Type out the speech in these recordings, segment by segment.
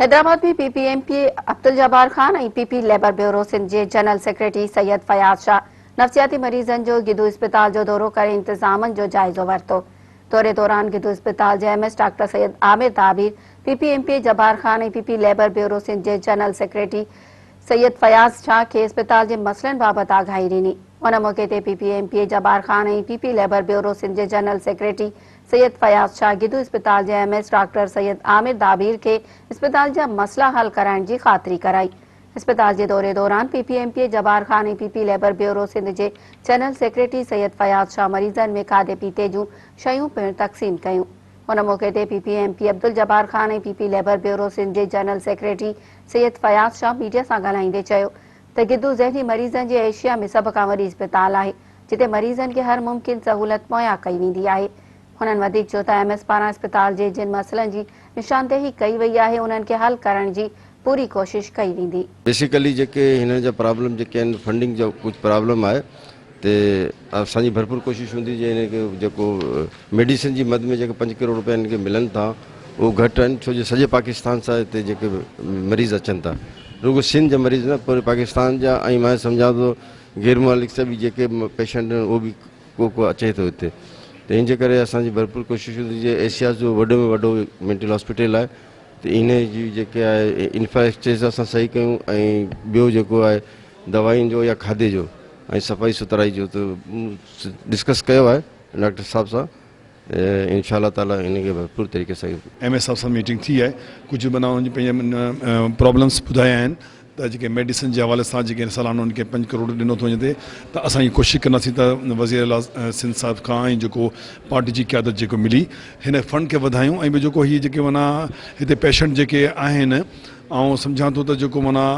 Hyderabad ۾ P P M P A Abdul Jabbar Khan ۽ P P labour bureau Sindh جي general secretary Syed Fayaz Shah نفسياتي مريضن جو گدو اسپتال جو دورو ڪري انتظامن جو جائزو ورتو. دوري دوران گدو اسپتال جي M S doctor Syed Amir Dabir, P P M P A Jabbar Khan ۽ P P labour bureau Sindh جي جنرل سيڪريٽري سيد فياض شاهه کي اسپتال جي مسئلن بابت آگاهي ڏني. ان موقعي تي P P M P A Jabbar Khan ۽ P P labour bureau Sindh جي جنرل سيڪريٽري سيد فياض شاهه گدو اسپتال جي M S doctor Syed Amir Dabir کي اسپتال جا مسئلا حل ڪرائڻ جي خاطري ڪرائي. اسپتال جي دوري دوران P P M P A Jabbar Khan ۽ P P labour bureau Sindh جي جنرل سيڪريٽري سيد فياض شاهه مريضن ۾ کاڌي پيتي جون شيون پڻ تقسيم ڪيون. ان موقعي تي P P M P Abdul Jabbar Khan ۽ P P labour bureau Sindh جي general secretary Syed Fayaz Shah media سان ڳالهائيندي چيو ته گدو ذهني مريضن جي ايشيا ۾ سڀ کان وڏي اسپتال آهي جتي مريضن کي هر ممڪن سهولت مهيا ڪئي ويندي آهي. هنن وڌيڪ چيو ته ايم ايس پاران اسپتال جي جن مسئلن جي نشاندهي ڪئي وئي آهي انهن کي حل ڪرڻ جي پوري ڪوشش ڪئي ويندي. بيسيڪلي جيڪي هنن جا پرابلم جيڪي آهن فنڊنگ جو ڪجهه پرابلم آهي تي اسان جي ڀرپور ڪوشش هوندي جي هن کي جيڪو ميڊيسن جي مد ۾ جيڪي پنج ڪروڙ روپيا هن کي ملن ٿا اهو گهٽ آهن ڇو جو سڄي پاڪستان سان هتي جيڪي مريض اچن ٿا رڳو سنڌ جا مريض نه پوري پاڪستان جا ۽ مان سمجهان ٿو غير ممالڪ سان به جيڪي پيشنٽ آهن اهو به ڪو ڪو اچي ٿو هتي ته ان جي ڪري اسان جي ڀرپور ڪوشش هوندي جي ايشيا جو وڏي ۾ وڏو مينٽل هاسپيٽل آهي ته ان جي جيڪي آهي انفراسٽرڪچر اسان صحيح ڪيون ۽ ٻيو جيڪو آهي دوائين جو يا کاڌي جو ۽ صفائي سٿرائي جو ته ڊسڪس ڪيو آهي ڊاڪٽر صاحب سان انشاء الله تعالي ان کي ڀرپور طريقي سان. ايم ايس صاحب سان ميٽنگ ٿي آهي ڪجهه معنيٰ انهن جي پنهنجي پرابلمس ٻڌايا آهن ته جيڪي ميڊيسن جي حوالي سان جيڪي سالانو انهن کي پنج ڪروڙ ڏنو ٿو وڃي ته اسان اها ڪوشش ڪنداسين ته وزير اعليٰ سنڌ صاحب کان ۽ جيڪو پارٽي جي قيادت جيڪو ملي هن فنڊ کي وڌايون ۽ ٻيو جيڪو هي جيڪي معنيٰ هتي پيشنٽ جيڪي آهن آئون سمجهان ٿو ته جيڪو معنيٰ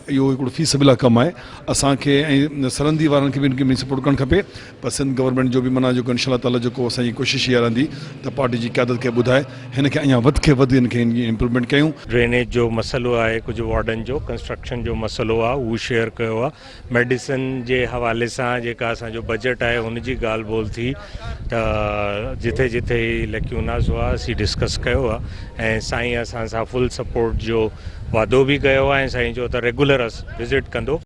اهو هڪڙو في سبيل الله ڪم آهي اسان کي ۽ سرندي وارن کي به ان کي سپورٽ ڪرڻ کپي پر سنڌ گورنمينٽ جو به معنيٰ جيڪو انشاء الله تعاليٰ جيڪو اسان جي ڪوشش اها رهندي ته پارٽي جي قيادت کي ٻڌائي هن کي اڃا وڌ کي وڌ هن کي امپروومينٽ ڪيون. ڊرينيج جو مسئلو آهي ڪجهه وارڊن جو ڪنسٽرڪشن جو مسئلو آهي اهو شيئر ڪيو آهي ميڊيسن جي حوالي سان جيڪا اسان جو بجيٽ آهي ان جي ڳالهه ٻولهه ٿي ته جٿي جٿي هي لڪيوناز هئا اسين ڊسڪس ڪيو آهي ۽ سائين اسان سان فل سپورٽ جو وعدو به ڪيو آهي ۽ سائين چيو ته ريگولر وزٽ ڪندو.